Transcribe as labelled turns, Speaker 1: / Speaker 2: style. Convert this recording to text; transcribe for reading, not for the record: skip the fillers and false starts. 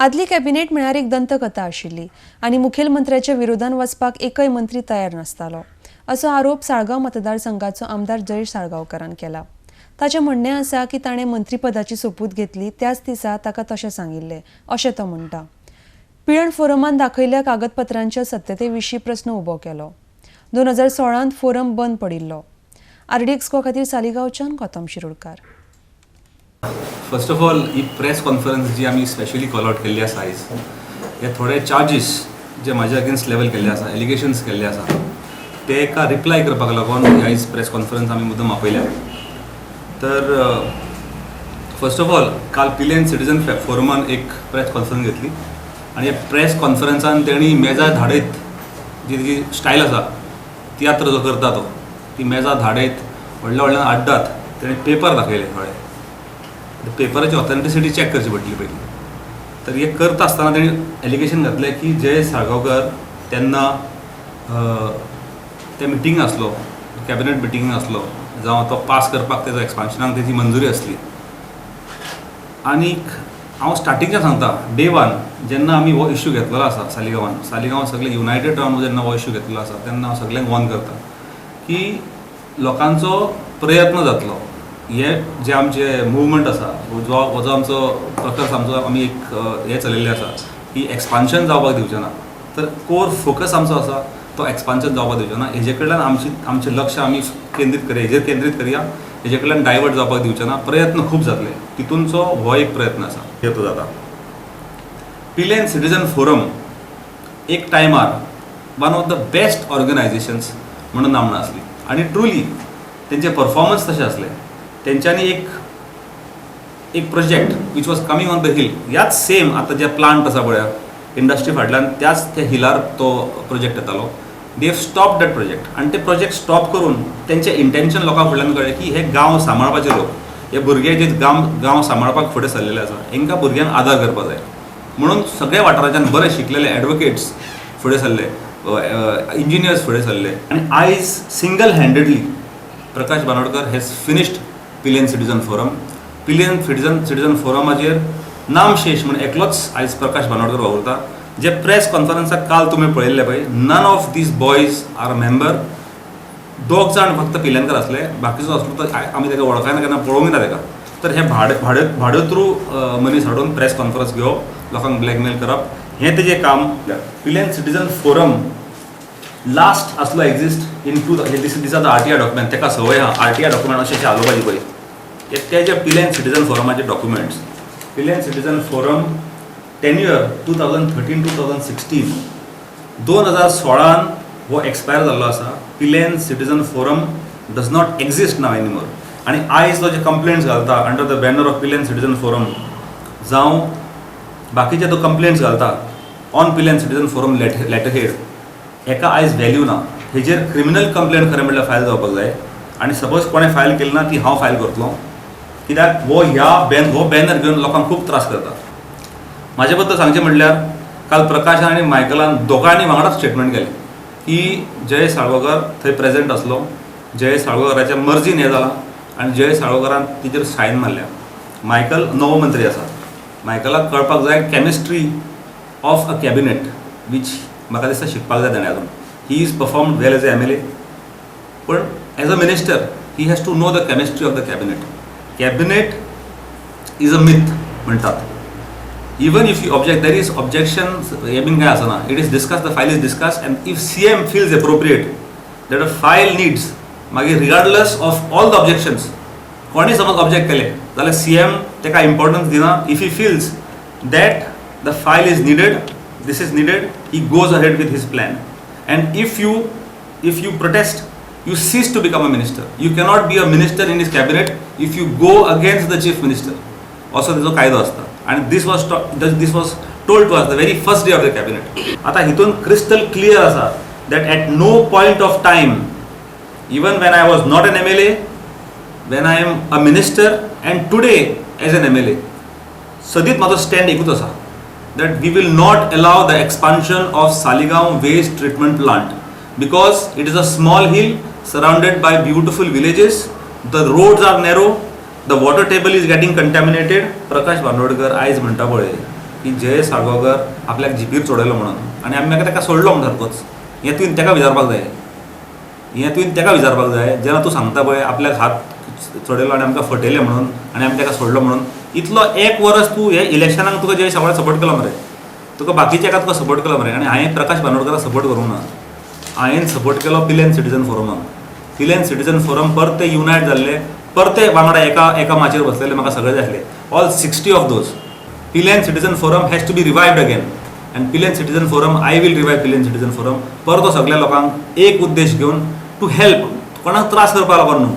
Speaker 1: आदली कॅबिनेट म्हळ्यार एक दंतकथा आशिल्ली आनी मुखेलमंत्र्याच्या विरोधान वचपाक एकय मंत्री तयार नासतालो, असो आरोप साळगांव मतदारसंघाचो आमदार जयेश साळगांवकारान केला. ताचें म्हणणें आसा की ताणें मंत्रीपदाची सोपूत घेतली त्याच दिसा ताका तशें सांगिल्लें, अशें तो म्हणटा. पिळर्ण फोरमान दाखयल्ल्या कागदपत्रांच्या सत्यते विशीं प्रस्न उबो केलो. 2016त फोरम बंद पडिल्लो. आरडीएक्स गोवा खातीर सालिगांवच्यान Gautam Shirodkar.
Speaker 2: First of all, he press conference जी आमी स्पेशली कॉल आउट केल्ली आसा आयज, हे थोडे चार्जीस जे म्हाज्या अगेन्स्ट लेवल केल्ले आसा, एलिगेशन्स केल्ले आसा, ते एका रिप्लाय करपाक लागून ही आयज प्रेस कॉन्फरन्स आमी मुद्दम आपयल्या. तर फर्स्ट ऑफ ऑल, काल पिलेन सिटीजन फोरमान एक प्रेस कॉन्फरन्स घेतली आनी ह्या प्रेस कॉन्फरन्सान तेणी मेजा धाडयत, जी तेजी स्टायल आसा, तियात्र जो करता तो, ती मेजा धाडयत, व्हडल्या व्हडल्यान आड्डात तेणी पेपर दाखयले थोडे. पेपराची ऑथेंटिसिटी चॅक करची पडटली पयलीं. तर हे करता आसतना तेणी एलिगेशन घातलें की जयेश साळगांवकर तेन्ना त्या मिटिंग आसलो, कॅबिनेट मिटिंग आसलो, जावं तो पास करपाक तेजो एक्सपान्शनाक तेजी मंजुरी आसली. आनीक हांव स्टार्टिंगच्यान सांगता, डे वन जेन्ना आमी हो इश्यू घेतलेलो आसा सालिगांवान, सालिगांव सगळे युनायटेड रावन जेन्ना हो इश्यू घेतलेलो आसा, तेन्ना हांव सगल्यांक वॉर्न करता की लोकांचो प्रयत्न जातलो. हे जे आमचे मुवमेंट आसा, जो हो जो आमचो प्रकर्स आमचो आमी एक हे चलयल्ले आसा की एक्सपान्शन जावपाक दिवचें ना, तर कोर फोकस आमचो आसा तो एक्सपान्शन जावपाक दिवचें ना. हेजे कडल्यान आमची आमचें लक्ष आमी केंद्रीत करया, हेजेर केंद्रीत करया. हेजे कडल्यान डायवर्ट जावपाक दिवचें ना. प्रयत्न खूब जातले, तितूनचो हो एक प्रयत्न आसा. हेतू जाता पिलेन सिटीजन फोरम एक टायमार one of the best organisations म्हणून नामना आसली आनी ट्रुली तेंचे परफॉर्मन्स तशें आसले. तेंच्यांनी एक एक project which was coming on the hill, ह्याच सेम आतां जे प्लांट आसा पळया इंडस्ट्री फाटल्यान, त्याच त्या हिलार तो प्रोजेक्ट येतालो. They have stop that project आनी ते प्रोजेक्ट स्टॉप करून तेंचें इंटेन्शन लोकां फुडल्यान कळ्ळें की हे गांव सांबाळपाचे लोक, हे भुरगे जे गांव गांव सांबाळपाक फुडें सरलेले आसा, हेंकां भुरग्यांक आदार करपाक जाय म्हणून सगळ्या वाठाराच्यान बरे शिकलेले एडवोकेट्स फुडें सरले, इंजिनियर्स फुडें सरले आनी आयज single handedly Prakash Bandodkar has finished Pilerne Citizen Forum. Pilerne citizen फोरमाचेर नामशेष म्हण एकलोच आयज प्रकाश बांदोडकर वावुरता. जे प्रेस कॉन्फरन्साक काल तुमी पळयल्ले पळय, none of these boys are member. दोग जाण फक्त पिलेनकर आसले, बाकीचो आसलो तर आमी ताका वळखना, केन्ना पळोवंक ना ताका. तर हे भाडे भाडे भाड्यो थ्रू मनीस हाडून प्रेस कॉन्फरन्स घेवप, लोकांक ब्लॅकमेल करप, हें तेजें काम. पिलेन सिटीजन फोरम लास्ट आसलो exist in to this are the RTI document. ताका संवय आहा आरटीआय डॉक्युमेंट अशें अशें हालोवपाची पळय. हे तेजे पिलेन सिटीजन फोरमाचे documents. Pilerne Citizen Forum tenure 2013 2016. 2016न हो एक्सपायर जाल्लो आसा. Pilerne Citizen Forum does not exist now anymore. आनी आयज तो जे कंप्लेंट्स घालता under the banner of Pilerne Citizen Forum, जावं बाकीचे तो कंप्लेंट्स घालता on Pilerne Citizen Forum letter head, हेका आयज व्हॅल्यू ना. हेजेर क्रिमिनल कंप्लेंट खरें म्हणल्यार फायल जावपाक जाय आनी सपोज कोणें फायल केली ना, ती हांव फायल करतलो, कित्याक हो ह्या बॅन हो बॅनर घेवन लोकांक खूब त्रास करता. म्हाजे बद्दल सांगचें म्हणल्यार, काल प्रकाशान आनी मायकलान दोगांयनी वांगडाच स्टेटमेंट केलें की जय साळगांवकर थंय प्रेझेंट आसलो, जय साळगांवकराच्या मर्जीन हें जालां आनी जय साळगांवकरान तिचेर सायन मारल्या. मायकल नवो मंत्री आसा, मायकलाक कळपाक जाय chemistry of a cabinet, which म्हाका दिसता शिकपाक जाय ताणें अजून. He is performed well as a MLA, पण as a minister he has to know the chemistry of the cabinet. Cabinet is a myth म्हणटात. Even if you object, there is objection हे बीन कांय आसना. It is discuss, the file is discuss, and if CM feels appropriate that a file needs, मागीर regardless of all the objections, कोणी समज object केले जाल्यार सीएम ताका इम्पॉर्टन्स दिना. If he feels that the file is needed, this is needed, he goes ahead with his plan. And if you protest, you cease to become a minister. You cannot be a minister in his cabinet if you go against the chief minister. असो तेजो कायदो आसता आनी this was told to us the very first day of the cabinet. आतां हितून crystal clear आसा that at no point of time, even when I was not an MLA, when I am a minister and today as an MLA, सदींच म्हाजो stand एकूच आसा that we will not allow the expansion of Saligao waste treatment plant because it is a small hill surrounded by beautiful villages. The roads are narrow, the water table is getting contaminated. Prakash Bandodkar आयज म्हणटा पळय, की जयेश साळगांवकर आपल्याक जिपीर चडयलो म्हणून आनी आमी मागीर ताका सोडलो म्हण सारकोच. हें तुवें ताका विचारपाक जाय, हें तुवें ताका विचारपाक जाय. जेन्ना तूं सांगता पळय आपल्याक हात चडयलो आनी आमकां फटयलें म्हणून आनी आमी ताका सोडलो म्हणून, इतलो एक वर्स तूं हे इलेक्शनाक तुका जयेश सावळा सपोर्ट केलो मरे, तुका बाकीच्या एका तुका सपोर्ट केलो मरे. आनी हांवें प्रकाश बांदोडकराक सपोर्ट करूंक ना, हांवें सपोर्ट केलो Pilerne citizen फोरमाक. Pilerne citizen forum परते युनायट जाल्ले, परते वांगडा एका एका माचयेर बसलेले, म्हाका सगळे जाय आसले. All 60 of those Pilerne Citizen Forum has to be revived again, and Pilerne Citizen Forum, I will revive Pilerne Citizen Forum. परतो सगळ्या लोकांक एक उद्देश घेवन टू हेल्प, कोणाक त्रास करपाक लागून न्हू.